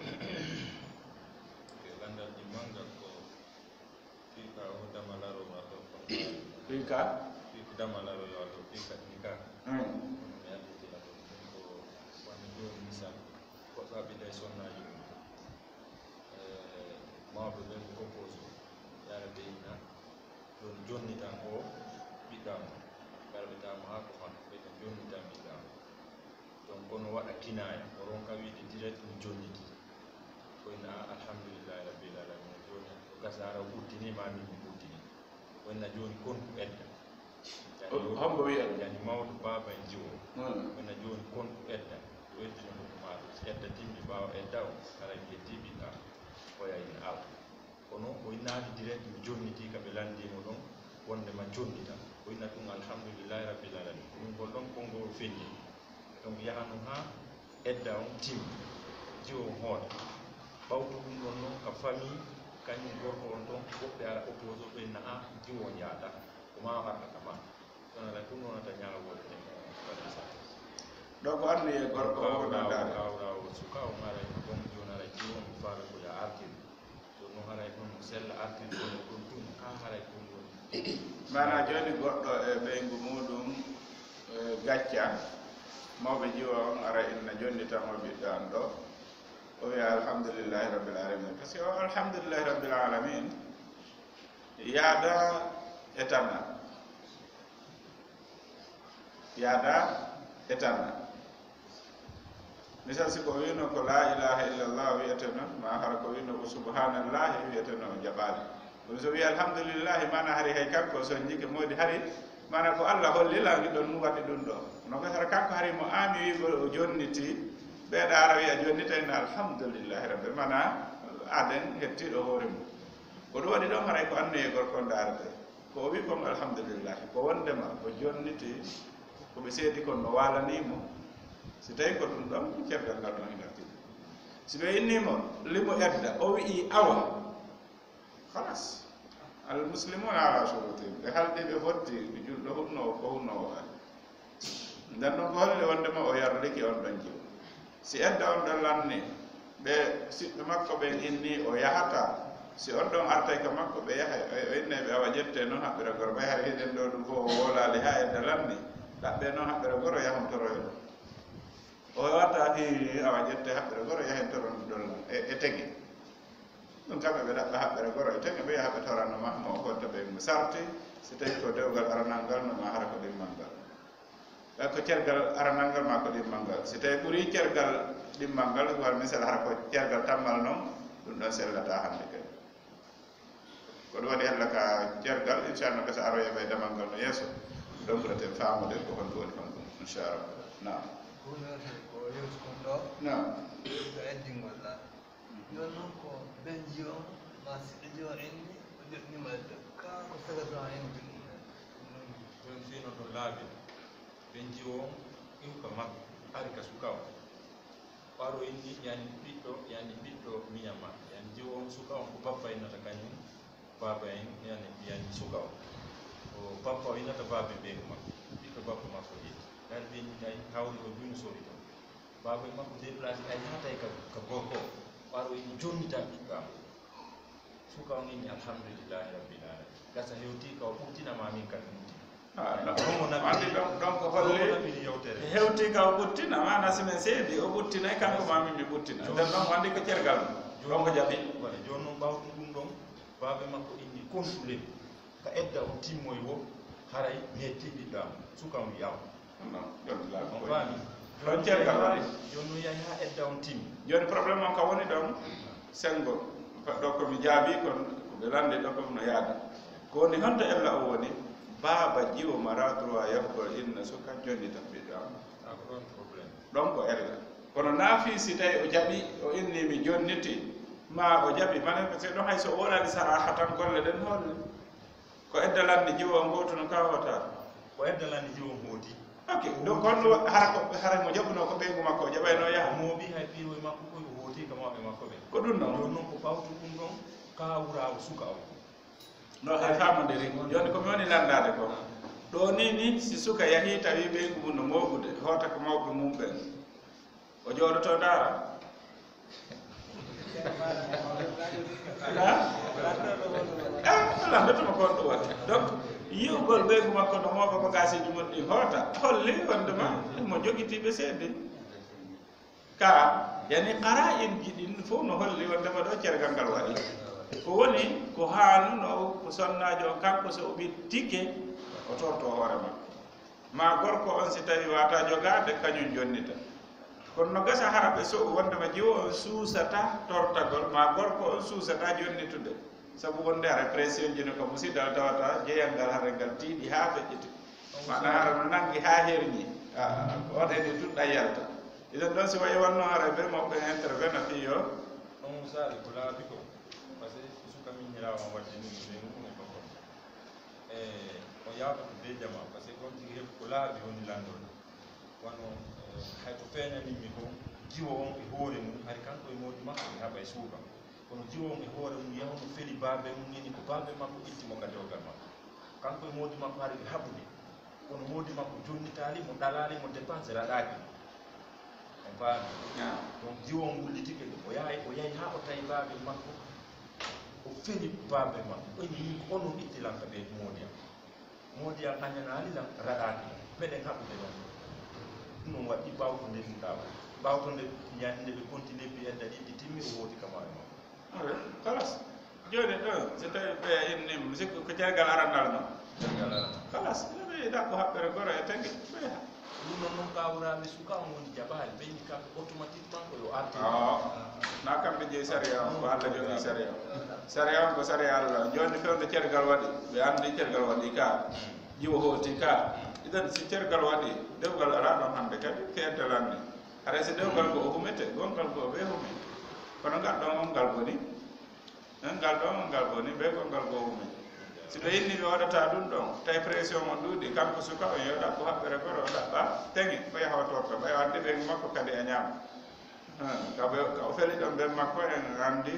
Ok, lanndal ɗimmal ngal ko Fika o damalaro wato. Fika? Fika damalaro wato fika fika. Hmm. Kono mi additi la ɗum ko wano jooni misal. Goɗɗo haɓida e sonnaaji mum. Eh, mawɓe ɓen ko opposé. Yara ɓe inna. Ɗum jonnitan o ɓiɗɗa mo. Yara ɓe tama haa ko makko ɓe jonnitan ɓiɗɗa mo. Donc, kono waɗa kinaaya, o ronka wiide direct mi jonniti. Ko ina, "Ah, alhamdulillahi rabbil alamin." Jooni, ko gasa ara o ɓurtini, ma min mi ɓurtini. Ko ina jooni kon ko edda. Yani, o, hombo wiya ɗum? Yani, mawɗo baaba en jiwo. Hmm. Ko ina jooni kon ko edda. O eddino ko ma ɗum. Si edda timmi ɓaawo edda o, kala mi heddi ɓiɗɗa. Ko ya ina ala. Kono o innaali direct, mi jonniti ka ɓe lanndii mo ɗon, wonde ma jonnita. O inna ɗum alhamdulillahi rabbil alamin. Ko ɗum ko ɗon konngol o feññi. Donc, yaha non haa edda on timmi, jiwo on hoota. Ɓawto ɗum ɗon non, ka famille, kañum gorko on ton, woɓɓe ara opposé, ɓe inna, "Ah, jiwo on yaata, ko ma o arta ka ma." Kono alaa ɗum wonata ñaawol e ɗum. Donc, anndi e gorko o, kawra o, kawra o, suka o, mara e bon, jooni ara jiwo on, faala ko ya artir. Ɗum no haray ɗum sella artirde ɗum ɗum tun, haa haray ɗum woni. Maanaa jooni goɗɗo e ɓeyngu muuɗum, e gacca, mawɓe jiwo on ara inna jonni tan o ɓiɗɗo an ɗo, o wiya alhamdulillahi rabbil alamin. Parce que o alhamdulillahi rabbil alamin, yaada e tana. Yaada e tana. Misal, si ko wino ko la ilaha illallah wiyeteno, ma hara ko wino ko subhanallahi wiyeteno, o jaɓaali. Kono so wiyi alhamdulillahi, mana hari hay kanko o soññike, moodi hari, mana ko Allah holli langi ɗon waɗi ɗum ɗo. Kono ko hara kanko hari mo aami wiigol o jonniti, ɓeeɗa ara wiya jonnitayno alhamdulillahi rabbi, mana aden hettiɗo hoore mum. Ko ɗum waɗi ɗon haray ko annoye gorko ndaarete. Ko o wi kon alhamdulillahi, ko wondema o jonniti ko ɓe seedi kon no waalanii mo. Si tawi ko ɗum ɗon, caggal ngal ɗon ina artiri. Si ɓe inni mo, limo edda, o wi'i awa, halas. Al muslimuna ala shurutihim. Ɓe haldi, ɓe fotti, julɗo hunnoowo ko hunnoowo ari. Nden ɗon ko holli wondema o yarlike on ɗon jiwo. Si edda on ɗon lanni, ɓe siɓɓe makko ɓen inni o yahata. Si on ɗon artay ka makko, ɓe yahay, o, o innay ɓe, awa ƴette non haɓɓira goro. Ɓay hari hiɗen ɗo ɗum fof o wolaali haa edda lanni. Ɗaɓɓe non haɓɓira goro yahon toroyo ɗum. O watta hi, awa ƴette haɓɓira goro yahen toron ɗon e, e tege. Ɗum kamɓe ɓe ɗaɓɓa haɓɓira goro e tege, ɓe yaha ɓe torano ma, mo o holta ɓe mo sarti, si tawi ko dewgal aranal ngal, no ma hara ko ɗimmal ngal. Ɓe Ko cergal aranal ngal maa ko ɗimmal ngal? Si tawii ɓuri cergal ɗimmal ngal, wal misal, hara ko cergal tammal noon, ɗum ɗoon sellataa hannde kadi. Ko ɗum waɗi hella ka cergal, inchallah, gasa aroya ɓay damal ngal no yeeso. Donc, reten faamude ko honɗum woni honɗum, inchallah. Naam. Ko yewti kon ɗo. Naam. Ko eddingol ɗa. Jooni noon ko ben jiyo on, ma siɗɗo jiyo inni, o joɗɗinima e dow. Kaa ko sagato en joɗɗinima e dow. Jooni fii no ɗum laabi. Ben jiyo on, iw ka makko, ari ka suka on. Ɓaro inni, yani ɓiɗɗo, yani ɓiɗɗo miña ma. Yani jiyo on suka on ko bappa innata kañum, baaba en, yani, yani suka on. O bappa o innata baabe ɓeyngu makko. Ɓiɗɗo bappa makko jeyi. Dari ɓe ni ay hawri o juuni sori ton. Baaba en makko déplacé ay hatay ka, ka gorko. Ɓaro inni jonnita ɓiɗɗo am. Suka on inni alhamdulillahi rabbil alamin. Gasa hewti ka o ɓurtina ma min kadi ɓurtina. Ah, non. Ɗum o naɓi. Anndi ɗon, ɗon ko holli ɗum o naɓiri yewtere. Hewti ka o ɓurtina, maana si men seedi, o ɓurtinay kanko ma min mi ɓurtina. Jooni nden ɗon o anndi ko cergal mum. Jooni ɗon ko jaɓi. Wala jooni noon ɓawɗum ɗum ɗon, baaba makko inni kontu lem. Ka edda o timmoy wo, haray mi hetti ɓiɗɗo am. Suka on wi'aama. Non, ɗon la. On faami? Ɗon cergal waɗi. Jooni no yahi haa edda on timmi. Jooni problème on ka woni ɗon, senngo, ɗo ko mi jaabii kon, ko ɓe lanndi ɗo ko no yaadi. Ko woni honto ella o woni? Baaba jiwo mara droit yahuɗo inna suka jonnita ɓiɗɗo am. Ah, ko ɗon problème. Ɗon ko ella. Kono naa fii si tawi o jaɓi, o inni mi jonniti, ma o jaɓi, mane, parce que ɗon hay so o waɗaali saraaha tan golle ɗen holle. Ko edda lanndi jiwo on gootu no ka hoota? Ko edda lanndi jiwo on hooti. Ok, donc kon ɗum hara ko, hara mo jaɓuno ko ɓeyngu makko, o jaɓayno yaha. Mooɓi hay piiwoy makko koy o hooti ka mawɓe makko ɓe. Ko ɗum non. Jooni non ko ɓawtu ɗum ɗon, ka wuraawo suka on. No hay famondiri. Jooni ko mi woni lanndaade ko. Ɗo ni ni, si suka yahii tawi ɓeyngu mum no mooɓude, hoota ko mawɓe mum ɓen. O jooɗoto ndaara. Ha? Eh, lanndotoma ko on ɗum watta. Donc, yi'ugol ɓeyngu makko no mooɓa bagaasiiji mum ɗi hoota, holli wonde ma mo jogitiiɓe seedi. Ka, yani qaraa'inji ɗin fof no holli wonde ma ɗo cergal ngal waɗi. Ko woni, ko haanuno ko sonnaajo on kanko so o ɓittike, o torto hoore makko. Ma gorko on si tawi wata jogaade, kañum jonnita. Kono no gasa hara ɓe so wonde ma jiwo on suusata tortagol, ma gorko on suusata jonnitude. Sabu wonde hara pression ji no ka musidal tawata jeyal ngal hara ngal tiiɗi haa feƴƴiti. Maana hara no nangi haa herñi. Ah, waɗede tun ɗan yalta. Idan ɗon si wayi wonno hara ɓe mo ɓe intervena fii yo. On misali ko laabi ko. Parce que suka min ñirawa wadde ni ɓe ɗum e bakon. E, o yaawata ko bee jama, parce que on tigi heɓi ko laabi woni lanndol. Wano, eh, hay ko feeñani mi kon, jiwo on e hoore mum, hari kanko e moodi makko ɓe haɓa e suuka. Kono jiwo on e hoore mum yahuno feli baabe mum, ini ko baabe makko itti mo ka dewgal makko. Kanko e moodi makko hari ɓe haɓude. Kono moodi makko jonnitaali mo, ɗalaali mo, dépense raɗaaki mo. On faami? Ah. Donc, jiwo on wullitike ɗum. O yahi, o yahi haa o tawi baabe makko. O feli baabe makko. O inni, "Min ko onon itti lan ka ɓe moodi am." Moodi an añanaali lan, raɗaaki lan. Meɗen haɓude ɗon. Ɗum ɗon waɗi ɓawto nde ɗum ɗawa. Ɓawto nde ñande ɓe continue pi edda ɗiɗi timmi o woodi kama e makko. Awe, kalas. Jooni ɗo, so tawi ɓe inni, musikku ko jargal arandal non. Jargal arandal. Kalas, ɓe ɗaɓɓo haɓɓere goro e tagi. Ɓe ha. Ɗum ɗon noon kawraaɓe suka on woni jaɓaali. Ɓe inni kamɓe automatiquement ko yo artu. Awa, na kamɓe jeyi sariya on, ko Allah jogi sariya on. Sariya on ko sariya Allah. Jooni fewndo cergal waɗi, ɓe anndi cergal waɗi ka. Jiwo hooti ka. Idan si cergal waɗi, dewgal alaa ɗon hannde kadi, ke edda lanndi. Haray si dewgal ko o humete, gongal ko o ɓe humi. Kono ngal ɗon on ngal boni. En ngal ɗon on ngal boni, ɓe gongal ko humi. Si ɓe inni ɓe waɗata ɗum ɗon, tawi pression on ɗuuɗi, kanko suka on yo ɗaɓɓo haɓɓere goro, o ɗaɓɓa teŋe, o yaha o torta, ɓay o anndi ɓe makko kadi a ñaama. Ka ɓe, ka o feli ɗon ɓen makko en anndi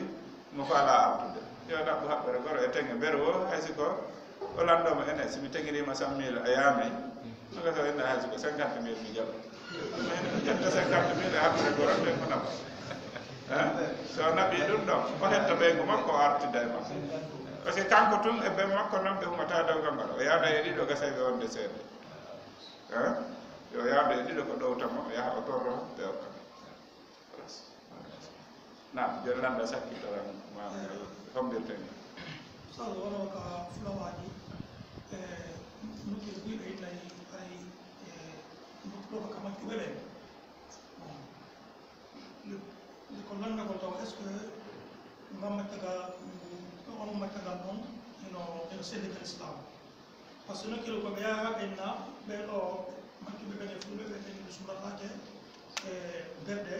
mo faala artude. Yo ɗaɓɓu haɓɓere goro e teŋe. Beru o, hay si ko o lanndoo mo ene, si mi teŋiriima cent mille a yaamay. No ka tawa ene hay si ko cinquante mille mi jaɓa. Ƴetta cinquante mille e haɓɓere goro ɓen ko naɓa. Hein? So o naɓii ɗum ɗon, o hetta ɓeyngu makko o artida e makko. Parce que kanko tun e ɓen makko non ɓe humata dewgal ngal. O yaada e ɗiɗo gasayɓe wonde seeɗa. Hein? Yo yaada e ɗiɗo ko ɗowta mo, o yaha o torro ɓe okka. Naam, jooni lannda sakkitoran ma hombirten. Ustaz, wano ka fulawaji, e, nuke buy ɓe ittay haray, e, Ɗo ko ka maccuɓe ɓen. Bon. Nde, nde ko lanndagol taw, est-ce que ngal maccagal, mm, on maccagal ɗon ino, ino selli ka Islam? Par ce que nokkiri ko ɓe yaha ɓen na, ɓe ɗo maccuɓe ɓen e fulɓe ɓe ɓen ɓe sunnataake e berɗe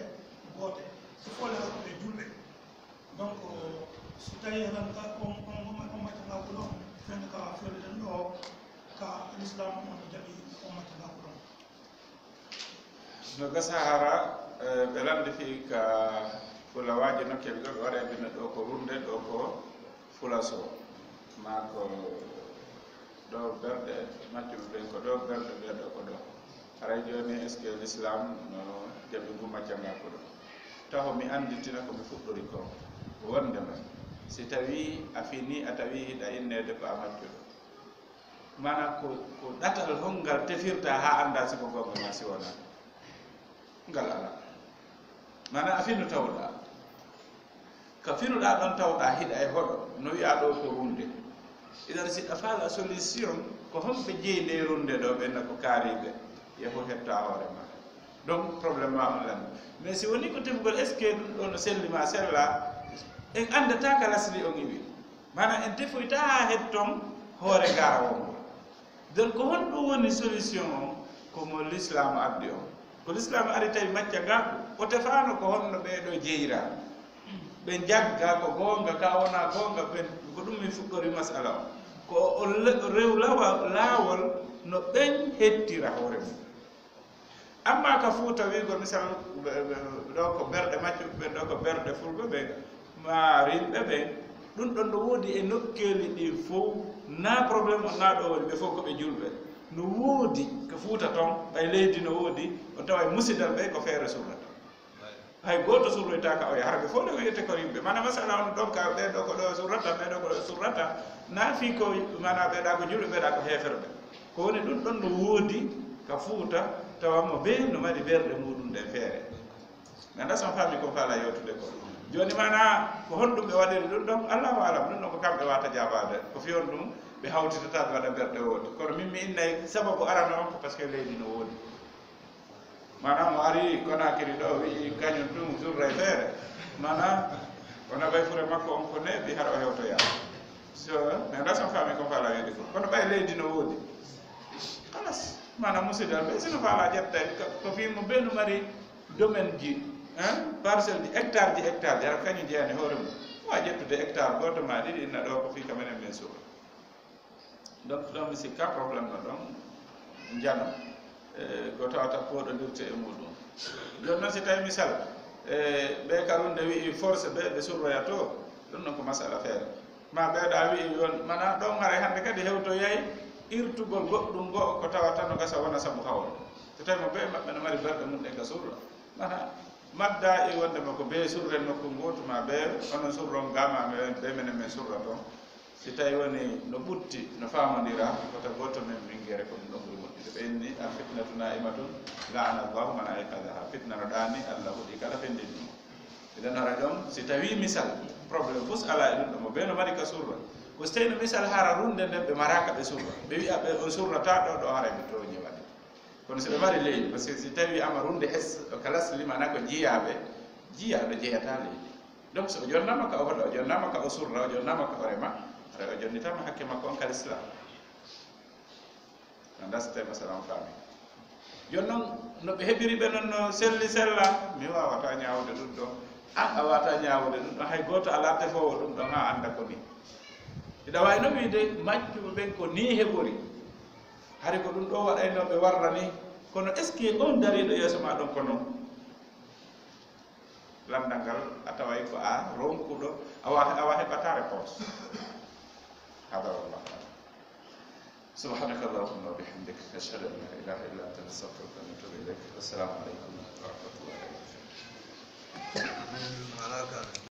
goote. So foole ko ɓe julɓe. Donc, si tawi tan ka on, on, on, on maccagal ko ɗon, fen ka fewleten ɗo, ka l'islam on jaɓi on maccagal ko ɗon. No gasa hara, eh, ɓe lanndi fii ka fulawaaji nokkeeli ɗo, ɓe waɗa e binda ɗo ko runde, ɗo ko fulaso, maa ko ɗo berɗe maccuɓe ɓen ko ɗo, berɗe ɓe ɗo ko ɗo. Haray jooni, est-ce que l'islam no jaɓi ngu maccangal ko ɗo? Taho mi annditina ko mi fuɗɗori ko, wonndema si tawii a finii, a tawii hiɗa inneede ko a maccuɗo. Maanaa ko, ko ɗatal honngal tefirta haa anndaa si ko goonga maa si wonaa? Ngal alaa. Maanaa a finu tawɗaa. Ka finuɗaa ɗon tawɗaa hiɗa e hoɗo, no wi'aa ɗoo ko runde. Idan si ɗa faala solution, ko honɓe jeyi nde runde ɗoo, ɓen na ko kaariiɓe, yehu hetta hoore maa. Donc, problème maa on lan. Mais si woni ko tefugol, est-ce que ɗum ɗoo no selli maa sella? En anndataa ka lasli on iwi. Maanaa en tefoyta haa hetton hoore gaawol ngol. Donc, ko honɗum woni solution on? Ko mo l'islam addi on. Ko l'islam ari tawi macca ngaaku, o tefaano ko honno ɓee ɗoo jeyra. Ɓe njagga ko goonga, ka wonaa goonga, ɓen, ko ɗum min fuɗɗori masala on. Ko o le-, rew lawa-, laawol no ɓen hettira hoore mum. Amma ka Fuuta wi'ugol misal, ɓe, ɓe, ɗo ko berɗe maccuɓe ɓen, ɗo ko berɗe fulɓe ɓen, maa rimɓe ɓen, ɗum ɗon no woodi e nokkeeli ɗin fow, naa problème on naa ɗo woni, ɓe fow ko ɓe julɓe. No woodi ka Fuuta ton, ɓay leydi no woodi, on taway musidal ɓe ko feere surrata. Hay gooto surroytaaka oya, hara ɓe fof ne wiyete ko yimɓe. Maanaa, masala on ɗon ka ɓee ɗoo ko ɗo surrata, ɓee ɗoo ko ɗo surrata. Naa fii ko, maanaa, ɓee ɗaa ko julɓe, ɓee ɗaa ko heeferɓe. Ko woni ɗum ɗon no woodi ka Fuuta, tawa mo bee no mari ɓerɗe muuɗum ɗen feere. Mi anndaa so on faami ko faalaa yewtude ko. Jooni, maanaa, ko honɗum ɓe waɗiri ɗum ɗon? Allahu aalam, ɗum ɗon ko kamɓe waawata jaabaade. Ko fii honɗum ɓe hawtitata ɓe waɗa ɓerɗe woodi. Kono min mi innay sababu arano on ko parce que leydi no woodi. Maanaa mo ari Konaakiri ɗo, wi'i kañum tun surra e feere. Maanaa, o naɓay fure makko on ko neeɓi, hara o hewtoyaa. So, mi anndaa so on faami ko faalaa wiide ko. Kono ɓay leydi no woodi. Halas. Maanaa, musidal ɓe, si no faalaa ƴettay, ko, ko fii mo bee no mari domaine ji, hein? Parcelle ji, hectare ji, hectare ji, hara kañum jeyaani hoore mum. Waawa ƴettude hectare gooto maa ɗiɗi, inna ɗoo ko fii ka menen min surra. Donc, ɗon mi sikka problème no ɗon njano, eh, ko tawata pooɗondirte e muuɗum. Jooni noon, si tawi misal, eh, ɓe ka runde wi'i force ɓe, ɓe surroya to, ɗum ɗon ko masala feere. Maa ɓe ɗa wi'i yon, maanaa ɗon haray hannde kadi hewtoyay irtugol goɗɗum goo ko tawata no gasa wona sabu hawro. So tawi mo ɓe maɓɓe no mari berɗe mum ɗen ka surra. Maanaa madda e wonde mo ko ɓe surre nokku ngootu maa ɓe, onon surron gaa maa ɓe, ɓe menen men surra toon. Si tawi woni no ɓutti, no faamondira, wota gooto men min gere ko ɗum ɗon ɓuri moƴƴude. Ɓe inni, "Al fitnatu na'imatun, la'ana Allahu man ayqadaha." Fitna no ɗaani, Allah hoɗi kala fenndinɗo mo. Idan hara ɗon, si tawi misal, problème fof alaa e ɗum ɗo, mo bee no mari ka surra. Ko si tawi no misal hara runde nden ɓe maraaka ɓe surra. Ɓe wi'a ɓe on surrata ɗo, ɗo haray ɓe tooñi waɗi. Kono si ɓe mari leydi, parce que si tawi ama runde es, ka lasli, maanaa ko jiyaaɓe, jiyaaɗo jeyata leydi. Donc, so o jonnama ka o hoɗa, o jonnama ka o surra, o jonnama ka o rema, haray o jonnitama hakke makko on ka l'islam. Mi anndaa si tawi masala on faami. Jooni non, no ɓe heɓiri ɓe non no selli sella, mi waawata ñaawude ɗum ɗon. An a waawata ñaawude ɗum ɗon, hay gooto alaa tefoowo ɗum ɗon haa annda ko ni. Hiɗa waawi non wiide maccuɓe ɓen ko ni heɓori. Hari ko ɗum ɗo waɗayno ɓe warra ni. Kono est-ce que on dariiɗo yeeso maa ɗon ko non? Lanndal ngal a taway ko a ronkuɗo, a wa-, a wa heɓata réponse. Hada wallahu a'lam. سبحانك اللهم وبحمدك، نشهد أن لا إله إلا أنت، نستغفرك ونتوب إليك. السلام عليكم ورحمة الله وبركاته.